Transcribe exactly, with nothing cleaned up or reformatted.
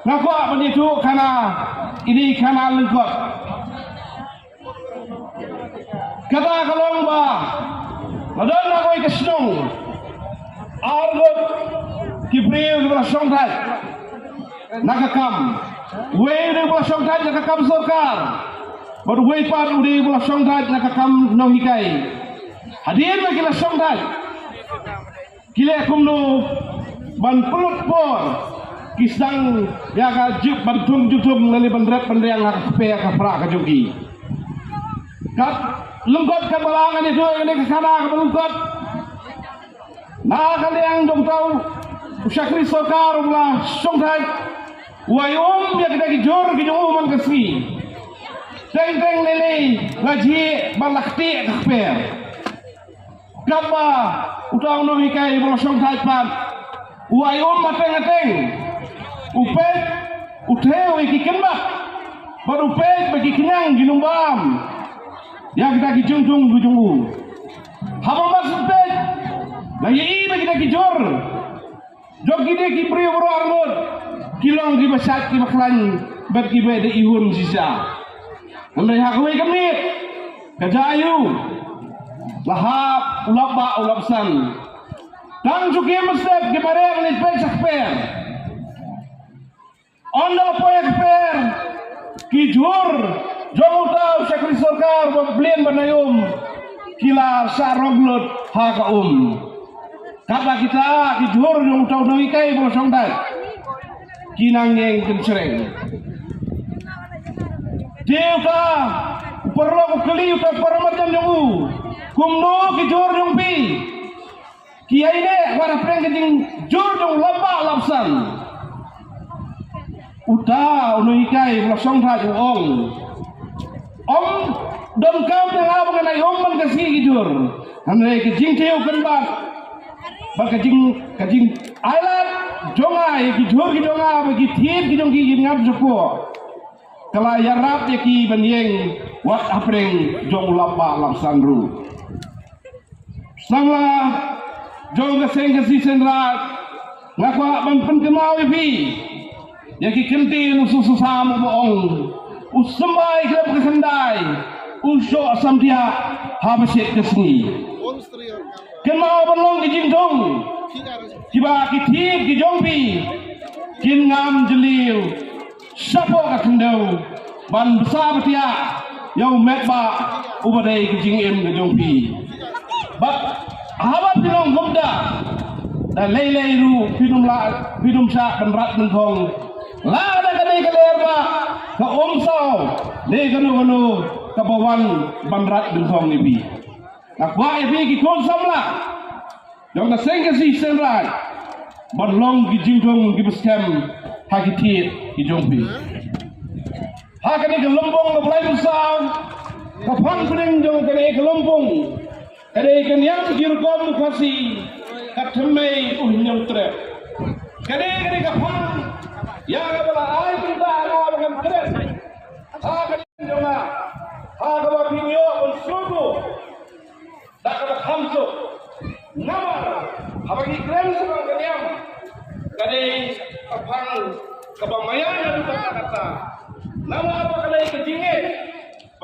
Nga kwah ban ïathuh khana, ine i khana lyngkot. Kata ka long ba la don na kawei ka shnong ar ngut ki briew kiba la shongthait na ka kam. Uwei u dei uba la shongthait na ka kam sorkar, bad uwei pat u dei uba la shongthait na ka kam nonghikai. Hadien ba ki la shongthait, ki leh kumno ban pynlut por, ki sdang ïa ka jingthung jingthung lane ban ret ban riang ha ka kper ka pra ka jong ki. Kat lyngkot katba la ngan ïathuh ïa kane ka khana kaba lyngkot, na ka liang jong uta u shakri sorkar uba la shongthait, u ai um ïa kita ki jhur ki jong u man ka sngi. Teng teng lei lei la jhieh bad la ktieh ka kper. Katba uta u nonghikai uba la shongthait pat, u ai um hateng hateng, u peit, u thew ïa ki kynbat, bad u peit ba ki khñiang kim bam ïa kita ki jingthung ki jong u. Haba mar shu peit, la ïohi ba kita ki jhur jong kine ki briew baroh arngut ki long kiba shait kiba khlaiñ bad kiba da ihun shisha. Hynrei ha kawei ka miet, ka jia aïu, la hap u lap bah u lap san. Tang shu khie mynstep ki mareh leit peit sha kper. Ynda la poi ha kper, ki jhur jong uta u shakri sorkar ba blien ban ai um ki la shah rong lut ha ka um. Katba kita ki jhur jong uta u nonghikai ba shongthait ki nang ïeng kynshreng. Te uta u paralok u kylli uta u paramarjan jong u, kumno ki jhur jong phi ki ïaineh wat hapdeng ka jingjhur jong u lap bah lap san? Uta u nonghikai ba la shongthait u ong, ym donkam ïa nga ba ngan ai um man ka sngi ki jhur. Hynrei ka jingthew kynbat bad ka jing, ka jingailad jong nga ïa ki jhur ki jong nga ba ki thied ki jong ki kin ngam shuh, ka la ïarap ïa ki ban ïeng wat hapdeng jong u lap bah lap san ruh. Samla jong ka seng Khasi Seiñraij, nga kwah ban pynkynmaw ïa phi ïa ki kyntien u Sngsang Sam uba ong, u symbai khlem ka khyndai, u shoh samthiah haba shet ka sngi. Kynmaw ban long ki jingthung kiba ki thied ki jong phi kin ngam jylliew shapoh ka khyndew ban bsa btiah ïa u met bah uba dei ka jingim ka jong phi. Bad haba phi long kumta, da lei lei ruh phin ym lah, phin ym shah ban rat nyngkong. Lada ka dei ka lyer bah, ka umsaw ne kano kano kaba wan ban rat nyngkong ïa phi. Nga kwah ïa phi ki khun samla jong ka seng Khasi Seiñraij ban long ki jingthung kiba skhem ha ki thied ki jong phi. Ha kane ka lympung kaba laiphew saw, ka phang pdeng jong kane ka lympung ka dei ka niam ki rukom u Khasi, ka thymmei u hynñiewtrep. Ka dei, ka dei ka phang ïa kaba la ai pynban ha kaba kan kren ha ka jong nga, ha kaba phi ïoh ban sngewthuh da kaba kham suk. Namar haba ngi kren shaphang ka niam, ka dei ka phang kaba maïan naduh katta katta.